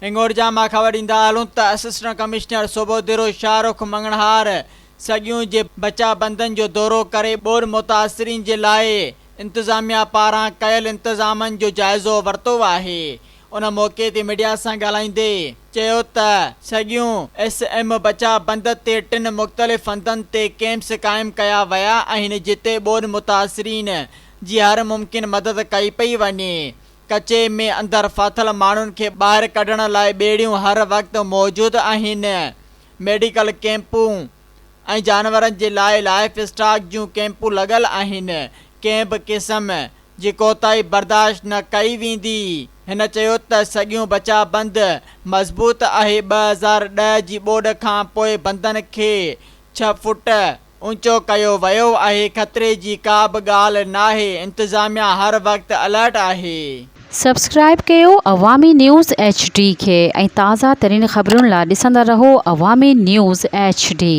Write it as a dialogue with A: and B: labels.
A: هنڱورجا مان خبر ڏيندا هلون ته اسسٽنٽ ڪمشنر صوڀوديرو شاهه رخ مڱڻهار سڳيون جي بچاء بندن جو دورو ڪري ٻوڏ متاثرين جي لاء انتظاميا پاران ڪيل انتظامن جو جائزو ورتو آهي ان موقعي تي ميڊيا سان ڳالهائيندي چيو ته سڳيون ايس ايم بچاء بند تي ٽن مختلف هنڌن تي ڪيمپس قائم ڪيا ويا آهن جتي ٻوڏ متاثرين جي هر ممڪن مدد ڪئي پئي وڃي. ڪچي ۾ اندر ڦاٿل ماڻهن کي ٻاهر ڪڍڻ لاء ٻيڙيون هر وقت موجود آهن، ميڊيڪل ڪيمپون ۽ جانورن جي لاء لائف اسٽاڪ جون ڪيمپون لڳل آهن، ڪنهن به قسم جي ڪوتاهي برداشت نه ڪئي ويندي. هن چيو ته سڳيون بچاء بند مضبوط آهي، 2010 جي ٻوڏ کان پوء بندن کي ڇهه فوٽ اوچو ڪيو ويو آهي، خطري جي ڪا به ڳالهه ناهي، انتظاميا هر وقت الرٽ آهي.
B: سبسڪرائيب ڪيو عوامي نيوز ايڇ ڊي کي ۽ تازه ترين خبرن لا ڏسندا رهو عوامي نيوز ايڇ ڊي.